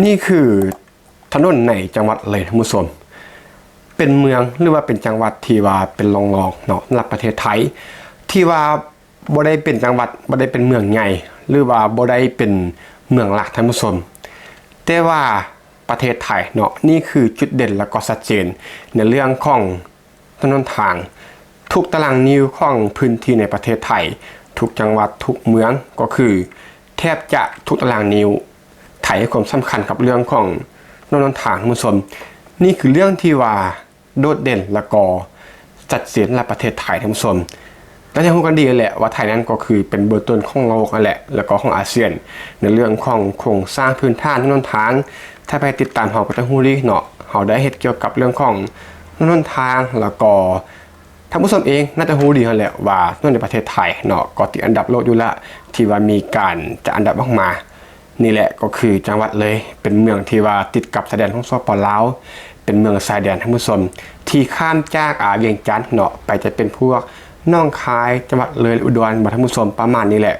ນີ້ຄືຖະໜົນໃນຈັງຫວັດເລີຍທ່ານຜູ້ຊົມ, ເປັນເມືອງ ຫຼືວ່າເປັນຈັງຫວັດທີ່ວ່າເປັນລອງໆເນາະ ສຳລັບປະເທດໄທ ທີ່ວ່າບໍ່ໄດ້ເປັນຈັງຫວັດ ບໍ່ໄດ້ເປັນເມືອງໃຫຍ່ ຫຼືວ່າບໍ່ໄດ້ເປັນເມືອງຫຼັກທ່ານຜູ້ຊົມ, ແຕ່ວ່າປະເທດໄທເນາະ ນີ້ຄືຈຸດເດັ່ນ ແລະກໍຊັດເຈນໃນເລື່ອງຂອງ ຖະໜົນທາງ. ທຸກຕາລາງນິ້ວຂອງພື້ນທີ່ໃນປະເທດໄທ ທຸກຈັງຫວັດ ທຸກເມືອງ ກໍຄືແທບຈະທຸກຕາລາງນິ້ວ ໃຫ້ຄວາມສຳຄັນກັບເລື່ອງຂອງຖະໜົນທາງທ່ານຜູ້ຊົມ. ນີ້ຄືເລື່ອງທີ່ວ່າໂດດເດັ່ນ ແລະກໍຊັດເຈນໃນປະເທດໄທທ່ານຜູ້ຊົມ. ໜ້າຈະຮູ້ກັນດີແຫຼະວ່າໄທນັ້ນກໍຄືເປັນເບີຕົ້ນຂອງໂລກນັ້ນແຫຼະ ແລະກໍຂອງອາຊຽນ ໃນເລື່ອງຂອງໂຄງສ້າງພື້ນຖານຖະໜົນທາງ. ຖ້າໃຜຕິດຕາມເຮົາກໍຈະຮູ້ດີເນາະ, ເຮົາໄດ້ເຮັດກ່ຽວກັບເລື່ອງຂອງ ຖະໜົນທາງ ແລ້ວກໍທ່ານຜູ້ຊົມເອງໜ້າຈະຮູ້ດີຫັ້ນແຫຼະວ່າ ຖະໜົນໃນປະເທດໄທເນາະ ກໍຕິດອັນດັບໂລກຢູ່ລະ ທີ່ວ່າມີການຈັດອັນດັບອອກມາ. ນີ້ແຫຼະກໍຄືຈັງຫວັດເລີຍ ເປັນເມືອງທີ່ວ່າຕິດກັບຊາຍແດນຂອງ ສປປ ລາວ, ເປັນເມືອງຊາຍແດນທ່ານຜູ້ຊົມ ທີ່ຂ້າມຈາກ ອາ ວຽງຈັນເນາະ ໄປຈະເປັນພວກໜອງຄາຍ, ຈັງຫວັດເລີຍ, ອຸດອນ ບໍ່ທ່ານຜູ້ຊົມ ປະມານນີ້ແຫຼະ.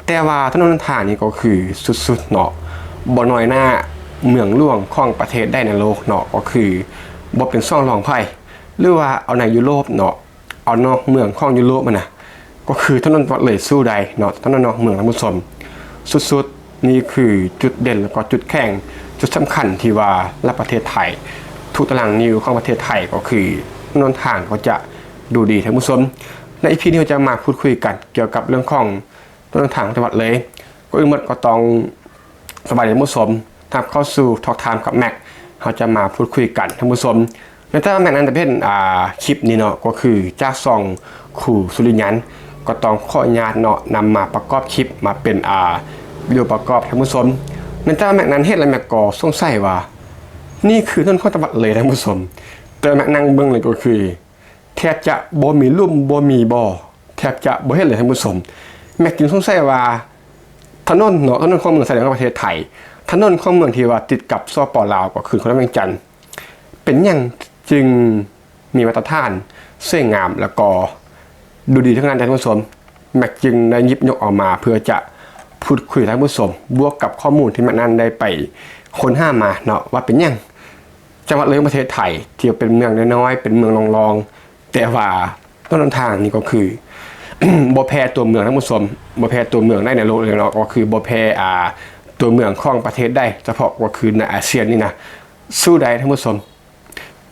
ແຕ່ວ່າຖະໜົນຫົນທາງນີ້ກໍຄືສຸດໆເນາະ, ບໍ່ນ້ອຍໜ້າເມືອງຫຼວງຂອງປະເທດໃດໃນໂລກເນາະ, ກໍຄືບໍ່ເປັນສອງລອງໃຜ ຫຼືວ່າເອົາໃນຢູໂຣບເນາະ, ເອົານອກເມືອງຂອງຢູໂຣບຫັ້ນນະ, ກໍຄືຖະໜົນຈັງຫວັດເລີຍສູ້ໄດ້ເນາະ, ຖະໜົນນອກເມືອງທ່ານຜູ້ຊົມ ສຸດໆ. ນີ້ຄືຈຸດເດັ່ນ ແລ້ວກໍຈຸດແຂງ ຈຸດສຳຄັນທີ່ວ່າລະປະເທດໄທ ທຸກຕາລາງນິ້ວຂອງປະເທດໄທ ກໍຄືຖະໜົນຫົນທາງກໍຈະ ດູດີທ່ານຜູ້ຊົມ. ໃນອີພີນີ້ເຮົາຈະມາພູດຄຸຍກັນກ່ຽວກັບເລື່ອງຂອງຖະໜົນຫົນທາງຂອງຈັງຫວັດເລີຍ. ກ່ອນອື່ນໝົດກໍຕ້ອງສະບາຍດີທ່ານຜູ້ຊົມ, ຮັບເຂົ້າສູ່ Talk Time ກັບ Max. ເຮົາຈະມາພູດຄຸຍກັນທ່ານຜູ້ຊົມ. ເນື່ອງຈາກວ່າ Max ນັ້ນຈະເປັນ ອ່າ ຄລິບນີ້ເນາະ, ກໍຄືຈາກຊ່ອງຄູສຸລິຍັນ, ກໍຕ້ອງຂໍອະນຸຍາດເນາະ ນຳມາປະກອບຄລິບມາເປັນ ອ່າ ວິດີໂອປະກອບທ່ານຜູ້ຊົມ. ເນື່ອງຈາກວ່າ Max ນັ້ນເຫັນແລ້ວ Max ກໍສົງໄສວ່າ ນີ້ຄືຖະໜົນຂອງຈັງຫວັດເລີຍທ່ານຜູ້ຊົມ. ແຕ່ Max ນັ່ງເບິ່ງເລີຍກໍຄື ແທບຈະບໍ່ມີຫຼຸມ ບໍ່ມີບໍ່ ແທບຈະບໍ່ເຫັນເລີຍທ່ານຜູ້ຊົມ. Max ຈຶ່ງສົງໄສວ່າ ຖະໜົນເນາະ, ຖະໜົນຂອງເມືອງຊາຍແດນຂອງປະເທດໄທ, ຖະໜົນຂອງເມືອງທີ່ວ່າຕິດກັບ ສປປ ລາວ ກໍຄືນະຄອນຫຼວງວຽງຈັນ ເປັນຫຍັງຈຶ່ງມີມາດຕະຖານສວຍງາມ ແລ້ວກໍດູດີທັງນັ້ນທ່ານຜູ້ຊົມ. Max ຈຶ່ງໄດ້ຫຍິບຍົກເອົາມາເພື່ອຈະພູດຄຸຍທ່ານຜູ້ຊົມ ບວກກັບຂໍ້ມູນທີ່ Max ນັ້ນໄດ້ໄປຄົ້ນຫາມາເນາະ ວ່າເປັນຫຍັງ ຈັງຫວັດເລີຍຂອງປະເທດໄທ ທີ່ເປັນເມືອງນ້ອຍໆ ເປັນເມືອງລອງໆ ແຕ່ວ່າຖະໜົນຫົນທາງນີ້ກໍຄື ບໍ່ແພ້ຕົວເມືອງທ່ານຜູ້ຊົມ, ບໍ່ແພ້ຕົວເມືອງໃດໃນໂລກເລີຍເນາະ, ກໍຄືບໍ່ແພ້ ອ່າ ຕົວເມືອງຂອງປະເທດໃດ ສະເພາະກໍຄືໃນອາຊຽນນີ້ນະ ສູ້ໄດ້ທ່ານຜູ້ຊົມ.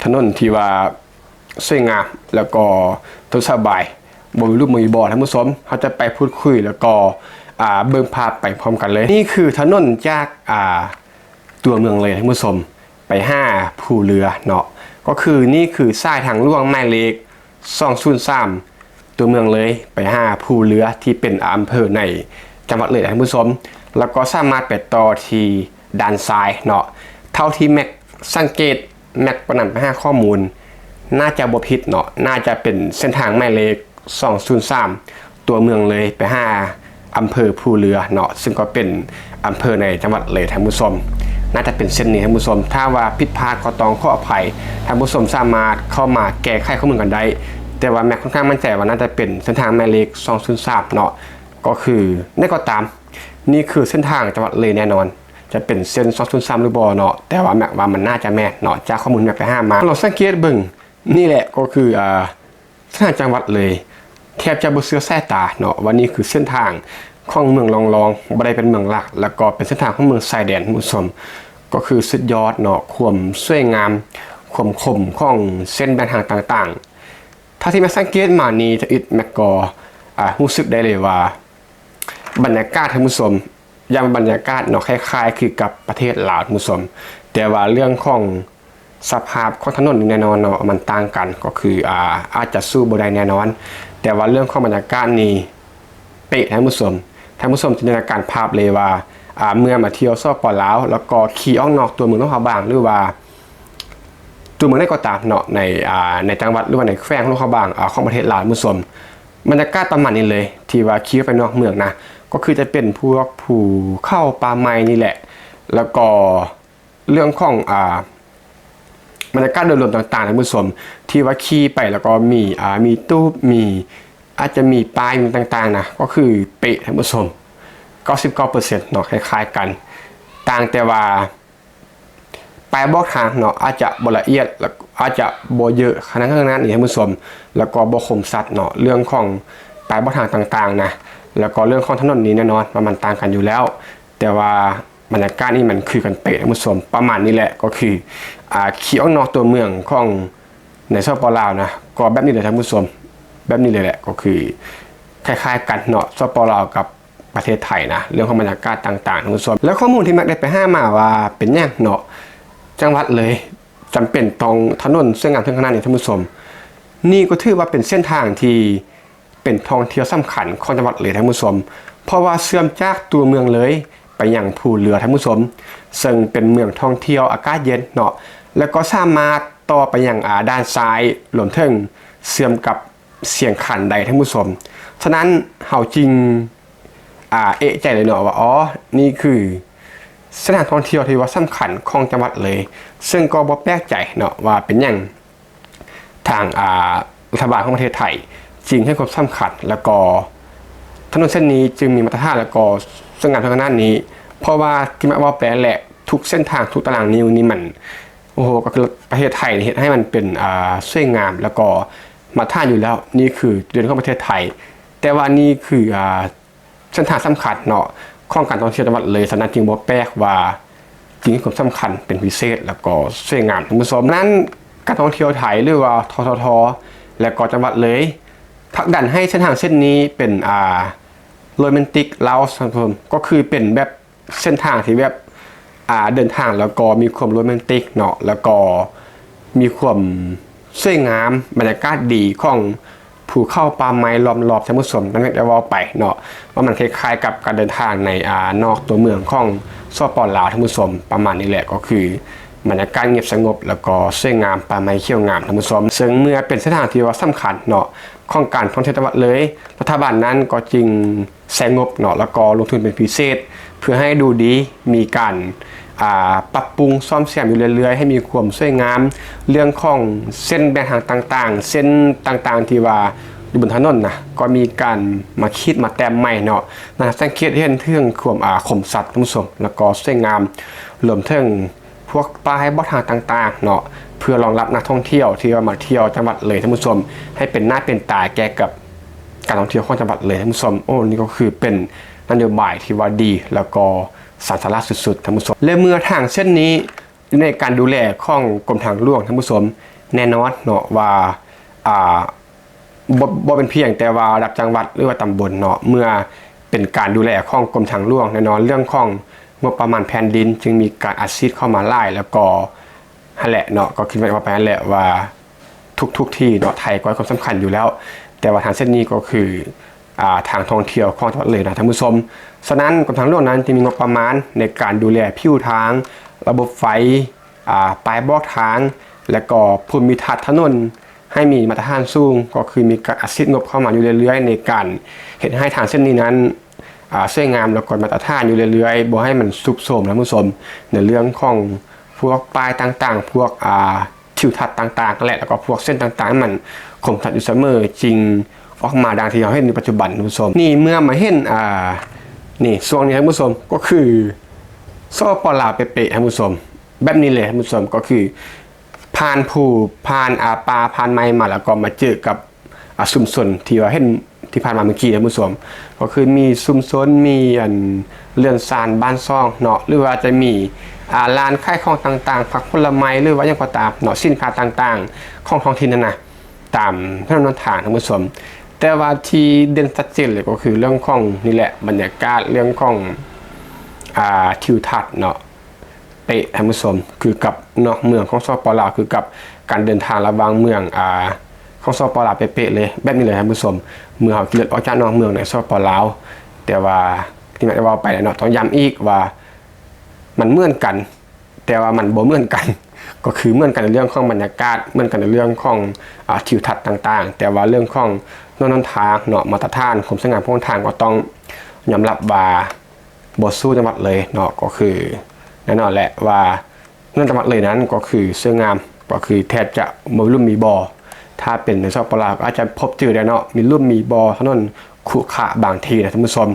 ຖະໜົນທີ່ວ່າສວຍງາມ ແລ້ວກໍສະດວກສະບາຍ ບໍ່ມີຫຼຸມບໍ່ມີບໍ່ທ່ານຜູ້ຊົມ. ເຮົາຈະໄປພູດຄຸຍ ແລ້ວກໍ ອ່າ ເບິ່ງພາບໄປພ້ອມກັນເລີຍ. ນີ້ຄືຖະໜົນຈາກ ອ່າ ຕົວເມືອງເລີຍທ່ານຜູ້ຊົມ ໄປຫາພູເຮືອເນາະ, ກໍຄືນີ້ຄືສາຍທາງຫຼວງໝາຍເລກສອງສູນສາມ ຕົວເມືອງເລີຍໄປຫາພູເຮືອ ທີ່ເປັນອຳເພີໃນຈັງຫວັດເລີຍທ່ານຜູ້ຊົມ, ແລ້ວກໍສາມາດໄປຕໍ່ທີ່ດ່ານຊາຍເນາະ. ເທົ່າທີ່ Max ສັງເກດ Max ກໍນຳໄປຫາຂໍ້ມູນ ໜ້າຈະບໍ່ຜິດເນາະ, ໜ້າຈະເປັນເສັ້ນທາງໝາຍເລກສອງສູນສາມ ຕົວເມືອງເລີຍໄປຫາອຳເພີພູເຮືອເນາະ, ຊຶ່ງກໍເປັນອຳເພີໃນຈັງຫວັດເລີຍທ່ານຜູ້ຊົມ. ໜ້າຈະເປັນເສັ້ນນີ້ທ່ານຜູ້ຊົມ, ຖ້າວ່າຜິດພາດກໍຕ້ອງຂໍອະໄພ, ທ່ານຜູ້ຊົມສາມາດເຂົ້າມາແກ້ໄຂຂໍ້ມູນກັນໄດ້, ແຕ່ວ່າ Max ຂ້ອນຂ້າງໝັ້ນໃຈວ່າໜ້າຈະເປັນເສັ້ນທາງໝາຍເລກສອງສູນສາມເນາະ, ກໍຄືໃດກໍຕາມ ນີ້ຄືເສັ້ນທາງຈັງຫວັດເລີຍແນ່ນອນ, ຈະເປັນເສັ້ນສອງສູນສາມຫຼືບໍ່ເນາະ, ແຕ່ວ່າ Max ວ່າມັນໜ້າຈະແມ່ນເນາະ ຈາກຂໍ້ມູນທີ່ Max ໄປຫາມາ. ລອງສັງເກດເບິ່ງ ນີ້ແຫຼະກໍຄື ອ່າ ເສັ້ນທາງຈັງຫວັດເລີຍ, ແທບຈະບໍ່ເຊື່ອສາຍຕາເນາະ ວ່ານີ້ຄືເສັ້ນທາງຂອງເມືອງລອງໆ, ບໍ່ໄດ້ເປັນເມືອງຫຼັກ, ແລ້ວກໍເປັນເສັ້ນທາງຂອງເມືອງຊາຍແດນທ່ານຜູ້ຊົມ. ກໍຄືສຸດຍອດເນາະ, ຄວາມສວຍງາມ, ຄວາມຄົມຂອງເສັ້ນແບ່ງທາງຕ່າງໆ. ເທົ່າທີ່ Max ສັງເກດມານີ້ ທຳອິດ Max ກໍ ອ່າ ຮູ້ສຶກໄດ້ເລີຍວ່າ ບັນຍາກາດທ່ານຜູ້ຊົມ ຢ່າງບັນຍາກາດເນາະ ຄ້າຍໆຄືກັບປະເທດລາວທ່ານຜູ້ຊົມ, ແຕ່ວ່າເລື່ອງຂອງສະພາບຂອງຖະໜົນນີ້ແນ່ນອນເນາະ ມັນຕ່າງກັນ, ກໍຄື ອ່າ ອາດຈະສູ້ບໍ່ໄດ້ແນ່ນອນ, ແຕ່ວ່າເລື່ອງຂອງບັນຍາກາດນີ້ເປະທ່ານຜູ້ຊົມ. ທ່ານຜູ້ຊົມຈິນຕະນາການພາບເລີຍວ່າ ອ່າ ເມື່ອມາທ່ຽວ ສປປ ລາວ ແລ້ວກໍຂີ່ອອກນອກຕົວເມືອງຫຼວງພະບາງ ຫຼືວ່າຕົວເມືອງໃດກໍຕາມເນາະ ໃນ ອ່າ ໃນຈັງຫວັດ ຫຼືວ່າໃນແຂວງຫຼວງພະບາງ ອ່າ ຂອງປະເທດລາວທ່ານຜູ້ຊົມ, ບັນຍາກາດປະມານນີ້ເລີຍ ທີ່ວ່າຂີ່ໄປນອກເມືອງນະ, ກໍຄືຈະເປັນພວກພູເຂົາປ່າໄມ້ນີ້ແຫຼະ, ແລ້ວກໍເລື່ອງຂອງ ອ່າ ບັນຍາກາດໂດຍລວມຕ່າງໆ ທ່ານຜູ້ຊົມ ທີ່ວ່າຂີ່ໄປແລ້ວກໍມີ ອ່າ ມີຕູບ ມີ ອາດຈະມີປ້າຍ ມີຕ່າງໆນະ, ກໍຄືເປະທ່ານຜູ້ຊົມ ເກົ້າສິບເກົ້າເປີເຊັນເນາະ, ຄ້າຍໆກັນ, ຕ່າງແຕ່ວ່າ ປ້າຍບອກທາງເນາະ ອາດຈະບໍ່ລະອຽດ ແລະ ອາດຈະບໍ່ເຍີະຂະໜາດນັ້ນນີ້ທ່ານຜູ້ຊົມ ແລ້ວກໍບໍ່ຄົມຊັດເນາະ ເລື່ອງຂອງປ້າຍບອກທາງຕ່າງໆນະ ແລ້ວກໍເລື່ອງຂອງຖະໜົນນີ້ແນ່ນອນວ່າມັນຕ່າງກັນຢູ່ແລ້ວ ແຕ່ວ່າບັນຍາກາດນີ້ມັນຄືກັນເປະທ່ານຜູ້ຊົມ ປະມານນີ້ແຫຼະ ກໍຄື ອ່າ ຂີ່ອອກນອກຕົວເມືອງຂອງໃນ ສປ ລາວ ນະ ກໍແບບນີ້ເລີຍທ່ານຜູ້ຊົມ ແບບນີ້ເລີຍແຫຼະ ກໍຄືຄ້າຍໆກັນເນາະ ສປ ລາວ ກັບ ປະເທດໄທນະ ເລື່ອງຂອງບັນຍາກາດຕ່າງໆ ທ່ານຜູ້ຊົມ ແລ້ວຂໍ້ມູນທີ່ແມັກໄດ້ໄປຫາມາວ່າເປັນຫຍັງເນາະ ຈັງຫວັດເລີຍຈຳເປັນຕ້ອງຖະໜົນສວຍງາມເຖິງຂະໜາດນີ້ ທ່ານຜູ້ຊົມ ນີ້ກໍຖືວ່າເປັນເສັ້ນທາງທີ່ເປັນທ່ອງທ່ຽວສຳຄັນຂອງຈັງຫວັດເລີຍ ທ່ານຜູ້ຊົມ ເພາະວ່າເຊື່ອມຈາກຕົວເມືອງເລີຍໄປຍັງພູເຮືອ ທ່ານຜູ້ຊົມ ເຊິ່ງເປັນເມືອງທ່ອງທ່ຽວອາກາດເຢັນເນາະ ແລ້ວກໍສາມາດຕໍ່ໄປຍັງ ອ່າ ດ່ານຊາຍ ລວມເຖິງເຊື່ອມກັບ ຊຽງຄານໄດ້ ທ່ານຜູ້ຊົມ ສະນັ້ນເຮົາຈຶ່ງ ອ່າ ເອະໃຈເລີຍເນາະວ່າ ອໍ ນີ້ຄືເສັ້ນທາງທ່ອງທ່ຽວທີ່ວ່າສຳຄັນຂອງຈັງຫວັດເລີຍ ເຊິ່ງກໍບໍ່ແປກໃຈເນາະວ່າເປັນຫຍັງທາງ ອ່າ ລັດຖະບານຂອງປະເທດໄທຈຶ່ງໃຫ້ຄວາມສຳຄັນ ແລ້ວກໍຖະໜົນເສັ້ນນີ້ຈຶ່ງມີມາດຕະຖານ ແລ້ວກໍສວຍງາມເຖິງຂະໜາດນີ້ ເພາະວ່າທີ່ມາເວົ້າໄປຫັ້ນແຫຼະ ທຸກເສັ້ນທາງ ທຸກຕາລາງນິ້ວນີ້ມັນ ໂອ້ໂຫ ກໍຄືປະເທດໄທນີ້ເຮັດໃຫ້ມັນເປັນ ອ່າ ສວຍງາມ ແລ້ວກໍມາດຕະຖານຢູ່ແລ້ວ ນີ້ຄືຈຸດເດັ່ນຂອງປະເທດໄທ ແຕ່ວ່ານີ້ຄື ອ່າ ເສັ້ນທາງສຳຄັນເນາະ ຂອງການທ່ອງທ່ຽວຈັງຫວັດເລີຍ ສະນັ້ນຈຶ່ງບໍ່ແປກວ່າຈຶ່ງໃຫ້ຄວາມສຳຄັນເປັນພິເສດ ແລ້ວກໍສວຍງາມ ທ່ານຜູ້ຊົມ ສະນັ້ນການທ່ອງທ່ຽວໄທ ຫຼືວ່າ ທທທ ແລະກໍຈັງຫວັດເລີຍ ຜັກດັນໃຫ້ເສັ້ນທາງເສັ້ນນີ້ເປັນ ອ່າ Romantic Route ທ່ານຜູ້ຊົມ ກໍຄືເປັນແບບ ເສັ້ນທາງທີ່ແບບ ອ່າ ເດີນທາງແລ້ວກໍມີຄວາມໂຣແມນຕິກເນາະ ແລ້ວກໍມີຄວາມສວຍງາມ ບັນຍາກາດດີຂອງພູເຂົາປ່າໄມ້ລ້ອມລອບ ທ່ານຜູ້ຊົມ ນັ້ນແມ່ນໄດ້ເວົ້າໄປເນາະ ວ່າມັນຄ້າຍໆກັບການເດີນທາງໃນ ອ່າ ນອກຕົວເມືອງຂອງ ສປ ລາວ ທ່ານຜູ້ຊົມ ປະມານນີ້ແຫຼະ ກໍຄືບັນຍາກາດງຽບສະຫງົບ ແລ້ວກໍສວຍງາມ ປ່າໄມ້ຂຽວງາມ ທ່ານຜູ້ຊົມ ເຊິ່ງເມື່ອເປັນເສັ້ນທາງທີ່ວ່າສຳຄັນເນາະ ຂອງການທ່ອງທ່ຽວຈັງຫວັດເລີຍ ລັດຖະບານນັ້ນກໍຈຶ່ງ ໃຊ້ງົບເນາະ ແລ້ວກໍລົງທຶນເປັນພິເສດ ເພື່ອໃຫ້ດູດີ ມີການ ອ່າ ປັບປຸງສ້ອມແຊມຢູ່ເລື້ອຍໆ ໃຫ້ມີຄວາມສວຍງາມ ເລື່ອງຂອງເສັ້ນແບ່ງທາງຕ່າງໆ ເສັ້ນຕ່າງໆທີ່ວ່າຢູ່ບົນຖະໜົນນະ ກໍມີການມາຂີດມາແຕ້ມໃໝ່ເນາະ ນັ້ນສັງເກດເຫັນເຖິງຄວາມ ອ່າ ຄົມຊັດ ທ່ານຜູ້ຊົມ ແລ້ວກໍສວຍງາມ ລວມເຖິງ ພວກປ້າຍບອກທາງຕ່າງໆເນາະ ເພື່ອລອງຮັບນັກທ່ອງທ່ຽວທີ່ວ່າມາທ່ຽວຈັງຫວັດເລີຍ ທ່ານຜູ້ຊົມ ໃຫ້ເປັນໜ້າເປັນຕາແກ່ກັບການທ່ອງທ່ຽວຂອງຈັງຫວັດເລີຍ ທ່ານຜູ້ຊົມ. ໂອ້ ນີ້ກໍຄືເປັນນະໂຍບາຍທີ່ວ່າດີ ແລ້ວກໍສ້າງສາລະສຸດໆ ທ່ານຜູ້ຊົມ. ແລະ ເມື່ອທາງເສັ້ນນີ້ຢູ່ໃນການດູແລຂອງກົມທາງຫຼວງ ທ່ານຜູ້ຊົມ ແນ່ນອນເນາະວ່າ ອ່າ ບໍ່ ບໍ່ເປັນພຽງແຕ່ວ່າລະດັບຈັງຫວັດ ຫຼືວ່າຕຳບົນເນາະ ເມື່ອເປັນການດູແລຂອງກົມທາງຫຼວງ ແນ່ນອນເລື່ອງຂອງງົບປະມານແຜ່ນດິນ ຈຶ່ງມີການອັດສີດເຂົ້າມາຫຼາຍ ແລ້ວກໍຫັ້ນແຫຼະເນາະ ກໍຄືແມ່ນວ່າໄປຫັ້ນແຫຼະວ່າ ທຸກໆທີ່ເນາະ ໄທກໍໃຫ້ຄວາມສຳຄັນຢູ່ແລ້ວ ແຕ່ວ່າທາງເສັ້ນນີ້ກໍຄື ອ່າ ທາງທ່ອງທ່ຽວຂອງຈັງຫວັດເລີຍນະ ທ່ານຜູ້ຊົມ. ສະນັ້ນ ກົມທາງຫຼວງນັ້ນຈຶ່ງມີງົບປະມານໃນການດູແລຜິວທາງ, ລະບົບໄຟ, ອ່າ ປ້າຍບອກທາງ ແລະກໍພູມມີທັດຖະໜົນ ໃຫ້ມີມາດຕະຖານສູງ ກໍຄືມີການອັດສີດງົບເຂົ້າມາຢູ່ເລື້ອຍໆ ໃນການເຮັດໃຫ້ທາງເສັ້ນນີ້ນັ້ນ ອ່າ ສວຍງາມ ແລ້ວກໍມາດຕະຖານຢູ່ເລື້ອຍໆ ບໍ່ໃຫ້ມັນຊຸດໂຊມ ທ່ານຜູ້ຊົມ ໃນເລື່ອງຂອງພວກປ້າຍຕ່າງໆ ພວກ ອ່າ ທິວທັດຕ່າງໆ ແຫຼະ ແລ້ວກໍພວກເສັ້ນຕ່າງໆ ໃຫ້ມັນຄົມຊັດຢູ່ສະເໝີ ຈຶ່ງອອກມາດັ່ງທີ່ເຮົາເຫັນຢູ່ປັດຈຸບັນ ທ່ານຜູ້ຊົມ. ນີ້ເມື່ອມາເຫັນ ອ່າ ນີ້ຊ່ວງນີ້ ທ່ານຜູ້ຊົມ ກໍຄື ສປ ລາວເປະໆ ທ່ານຜູ້ຊົມ ແບບນີ້ເລີຍ ທ່ານຜູ້ຊົມ ກໍຄື ຜ່ານພູ ຜ່ານ ອ່າ ປ່າ ຜ່ານໄມ້ມາ ແລ້ວກໍມາເຈີກັບ ອ່າ ຊຸມຊົນທີ່ວ່າເຫັນທີ່ຜ່ານມາເມື່ອກີ້ ທ່ານຜູ້ຊົມ ກໍຄືມີຊຸມຊົນ ມີອັນເຮືອນຊານບ້ານຊ່ອງເນາະ ຫຼືວ່າຈະມີ ອ່າ ຮ້ານຂາຍຂອງຕ່າງໆ ຜັກຜົນລະໄມ້ ຫຼືວ່າຫຍັງກໍຕາມເນາະ ສິນຄ້າຕ່າງໆ ຂອງທ້ອງຖິ່ນຫັ້ນນະ ຕາມຖະໜົນຫົນທາງ ທ່ານຜູ້ຊົມ. ແຕ່ວ່າທີ່ເດັ່ນຊັດເຈນເລີຍກໍຄືເລື່ອງຂອງ ນີ້ແຫຼະ ບັນຍາກາດ ເລື່ອງຂອງ ອ່າ ທິວທັດເນາະ ເປະ ທ່ານຜູ້ຊົມ ຄືກັບນອກເມືອງຂອງ ສປ ລາວ ຄືກັບການເດີນທາງລະຫວ່າງເມືອງ ອ່າ ຂອງ ສປ ລາວ ເປະໆເລີຍ ແບບນີ້ເລີຍ ທ່ານຜູ້ຊົມ. ເມື່ອເຮົາຂີ່ລົດອອກຈາກນອກເມືອງໃນ ສປ ລາວ ແຕ່ວ່າທີ່ແມ່ນໄດ້ເວົ້າໄປແລ້ວເນາະ ຕ້ອງຢ້ຳອີກວ່າມັນເໝືອນກັນ ແຕ່ວ່າມັນບໍ່ເໝືອນກັນ ກໍຄືເໝືອນກັນໃນເລື່ອງຂອງບັນຍາກາດ ເໝືອນກັນໃນເລື່ອງຂອງ ອ່າ ທິວທັດຕ່າງໆ ແຕ່ວ່າເລື່ອງຂອງຖະໜົນຫົນທາງເນາະ ມາດຕະຖານ ຄວາມສວຍງາມຂອງທາງ ກໍຕ້ອງຍອມຮັບວ່າ ບໍ່ສູ້ຈັງຫວັດເລີຍເນາະ ກໍຄືແນ່ນອນແຫຼະວ່າເມືອງຈັງຫວັດເລີຍນັ້ນ ກໍຄືສວຍງາມ ກໍຄືແທບຈະບໍ່ມີລຸ່ມມີບໍ່. ຖ້າເປັນໃນ ສປ ລາວ ກໍອາດຈະພົບເຈີໄດ້ເນາະ ມີລຸ່ມມີບໍ່ ຖະໜົນຂຸຂະບາງທີ່ນະ ທ່ານຜູ້ຊົມ.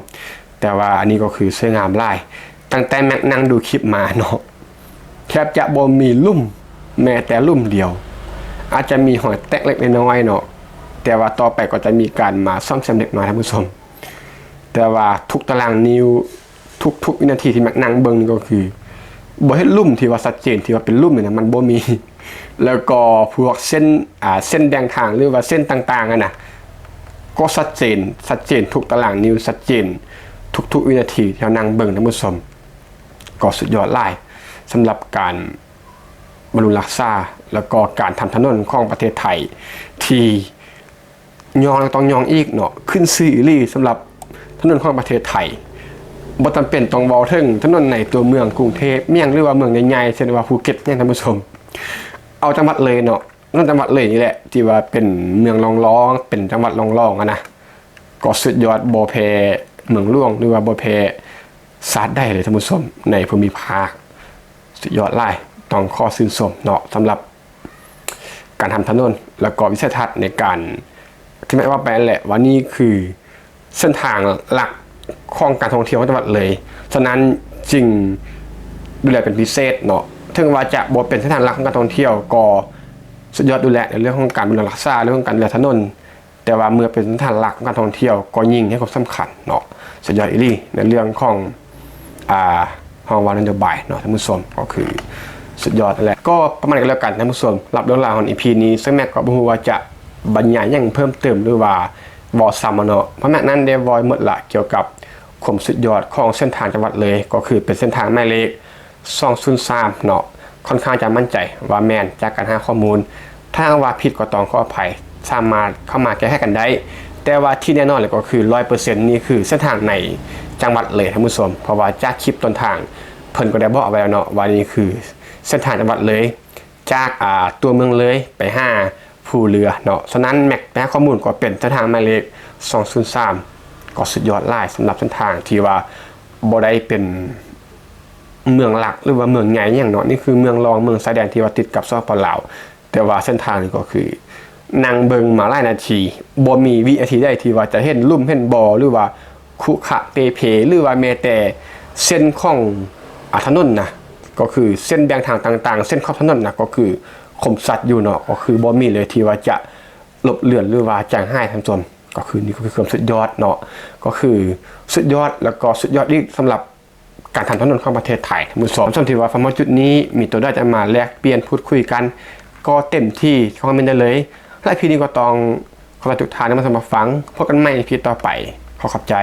ແຕ່ວ່າອັນນີ້ກໍຄືສວຍງາມຫຼາຍ ຕັ້ງແຕ່ແມັກນັ່ງດູຄລິບມາເນາະ ແທບຈະບໍ່ມີລຸ່ມແມ້ແຕ່ລຸ່ມດຽວ. ອາດຈະມີຮອຍແຕກເລັກນ້ອຍເນາະ, ແຕ່ວ່າຕໍ່ໄປກໍຈະມີການມາສ້ອມແຊມເລັກນ້ອຍ, ທ່ານຜູ້ຊົມ. ແຕ່ວ່າທຸກຕາລາງນິ້ວ, ທຸກໆວິນາທີທີ່ແມັກນັ່ງເບິ່ງນີ້ກໍຄື ບໍ່ເຫັນລຸ່ມທີ່ວ່າຊັດເຈນ, ທີ່ວ່າເປັນລຸ່ມນີ້ນະ ມັນບໍ່ມີ. ແລ້ວກໍພວກເສັ້ນ, ອ່າ, ເສັ້ນແບ່ງທາງ ຫຼືວ່າເສັ້ນຕ່າງໆຫັ້ນນະ ກໍຊັດເຈນ, ຊັດເຈນທຸກຕາລາງນິ້ວ, ຊັດເຈນທຸກໆວິນາທີທີ່ເຮົານັ່ງເບິ່ງ, ທ່ານຜູ້ຊົມ. ກໍສຸດຍອດຫຼາຍສຳລັບການບຳລຸງຮັກສາ ແລ້ວກໍການທຳຖະໜົນຂອງປະເທດໄທ ທີ່ຍ້ອງແລ້ວຕ້ອງຍ້ອງອີກເນາະ, ຂຶ້ນຊື່ອີ່ຫຼີສຳລັບຖະໜົນຂອງປະເທດໄທ. ບໍ່ຈຳເປັນຕ້ອງເວົ້າເຖິງຖະໜົນໃນຕົວເມືອງກຸງເທບຫຍັງ ຫຼືວ່າເມືອງໃຫຍ່ໆ ເຊັ່ນວ່າພູເກັດຫຍັງ, ທ່ານຜູ້ຊົມ. ເອົາຈັງຫວັດເລີຍເນາະ, ນອກຈາກຈັງຫວັດເລີຍນີ້ແຫຼະ ທີ່ວ່າເປັນເມືອງລອງໆ, ເປັນຈັງຫວັດລອງໆຫັ້ນນະ, ກໍສຸດຍອດ, ບໍ່ແພ້ເມືອງຫຼວງ ຫຼືວ່າບໍ່ແພ້ຊາດໃດເລີຍ, ທ່ານຜູ້ຊົມ, ໃນພູມິພາກ. ສຸດຍອດຫຼາຍ, ຕ້ອງຂໍຊື່ນຊົມເນາະ ສຳລັບການທຳຖະໜົນ ແລ້ວກໍວິໄສທັດໃນການ ທີ່ແມ່ນວ່າໄປນັ້ນແຫຼະ ວ່ານີ້ຄືເສັ້ນທາງຫຼັກຂອງການທ່ອງທ່ຽວຂອງຈັງຫວັດເລີຍ. ສະນັ້ນຈຶ່ງດູແລເປັນພິເສດເນາະ, ເຖິງວ່າຈະບໍ່ເປັນເສັ້ນທາງຫຼັກຂອງການທ່ອງທ່ຽວ ກໍສຸດຍອດຢູ່ແຫຼະ ໃນເລື່ອງຂອງການບຳລຸງຮັກສາ, ເລື່ອງຂອງການດູແລຖະໜົນ, ແຕ່ວ່າເມື່ອເປັນເສັ້ນທາງຫຼັກຂອງການທ່ອງທ່ຽວ ກໍຍິ່ງໃຫ້ຄວາມສຳຄັນເນາະ. ສຸດຍອດອີ່ຫຼີໃນເລື່ອງຂອງ ອ່າ ຫ້ອງວ່ານະໂຍບາຍເນາະ, ທ່ານຜູ້ຊົມ. ກໍຄືສຸດຍອດນັ້ນແຫຼະ. ກໍປະມານນີ້ກໍແລ້ວກັນ, ທ່ານຜູ້ຊົມ, ສຳລັບເລື່ອງລາວຂອງອີພີນີ້ ເຊິ່ງແມັກກໍບໍ່ຮູ້ວ່າຈະບັນຍາຍຫຍັງເພີ່ມເຕີມ ຫຼືວ່າເວົ້າຊ້ຳເນາະ, ເພາະແມັກນັ້ນໄດ້ເວົ້າໝົດລະ ກ່ຽວກັບຄວາມສຸດຍອດຂອງເສັ້ນທາງຈັງຫວັດເລີຍ, ກໍຄືເປັນເສັ້ນທາງໝາຍເລກ ສອງສູນສາມເນາະ, ຂ້ອນຂ້າງຈະໝັ້ນໃຈວ່າແມ່ນຈາກການຫາຂໍ້ມູນ. ຖ້າຫາກວ່າຜິດກໍຕ້ອງຂໍອະໄພ, ສາມາດເຂົ້າມາແກ້ໄຂກັນໄດ້. ແຕ່ວ່າທີ່ແນ່ນອນເລີຍກໍຄື ຮ້ອຍເປີເຊັນ ນີ້ຄືເສັ້ນທາງໃນຈັງຫວັດເລີຍ, ທ່ານຜູ້ຊົມ, ເພາະວ່າຈາກຄລິບຕົ້ນທາງ ເພິ່ນກໍໄດ້ບອກເອົາໄວ້ແລ້ວເນາະ ວ່ານີ້ຄືເສັ້ນທາງຈັງຫວັດເລີຍ, ຈາກ ອ່າ ຕົວເມືອງເລີຍໄປຫາພູເຮືອເນາະ. ສະນັ້ນແມັກໄປຫາຂໍ້ມູນກໍເປັນເສັ້ນທາງໝາຍເລກ ສອງສູນສາມ, ກໍສຸດຍອດຫຼາຍສຳລັບເສັ້ນທາງທີ່ວ່າບໍ່ໄດ້ເປັນ ເມືອງຫຼັກ ຫຼືວ່າເມືອງໃຫຍ່ຫຍັງເນາະ, ນີ້ຄືເມືອງລອງ, ເມືອງຊາຍແດນທີ່ວ່າຕິດກັບ ສປປ ລາວ. ແຕ່ວ່າເສັ້ນທາງນີ້ກໍຄືນັ່ງເບິ່ງມາຫຼາຍນາທີ, ບໍ່ມີວິນາທີໃດທີ່ວ່າຈະເຫັນຫຼຸມເຫັນບໍ່ ຫຼືວ່າຂຸຂະເປ່ເພ ຫຼືວ່າແມ້ແຕ່ເສັ້ນຂອງ ອາ ຖະໜົນນະ, ກໍຄືເສັ້ນແບ່ງທາງຕ່າງໆ, ເສັ້ນຂອບຖະໜົນນະ, ກໍຄືຄົມຊັດຢູ່ເນາະ, ກໍຄືບໍ່ມີເລີຍທີ່ວ່າຈະລົບເລືອນ ຫຼືວ່າຈາງຫາຍ, ທ່ານຜູ້ຊົມ. ກໍຄືນີ້ກໍຄືຄວາມສຸດຍອດເນາະ, ກໍຄືສຸດຍອດ ແລ້ວກໍສຸດຍອດອີກສຳລັບ ການທຳຖະໜົນຂອງປະເທດໄທ, ທ່ານຜູ້ຊົມ. ສ່ວນທີ່ວ່າຟັງມາຈຸດນີ້ ມີຕົວໃດຈະມາແລກປ່ຽນພູດຄຸຍກັນ ກໍເຕັມທີ່ຄອມເມັນໄດ້ເລີຍ. ແລະ ອີພີນີ້ກໍຕ້ອງຂໍລາທຸກທ່ານນຳມາຟັງ. ພົບກັນໃໝ່ ອີພີຕໍ່ໄປ. ຂໍຂອບໃຈ.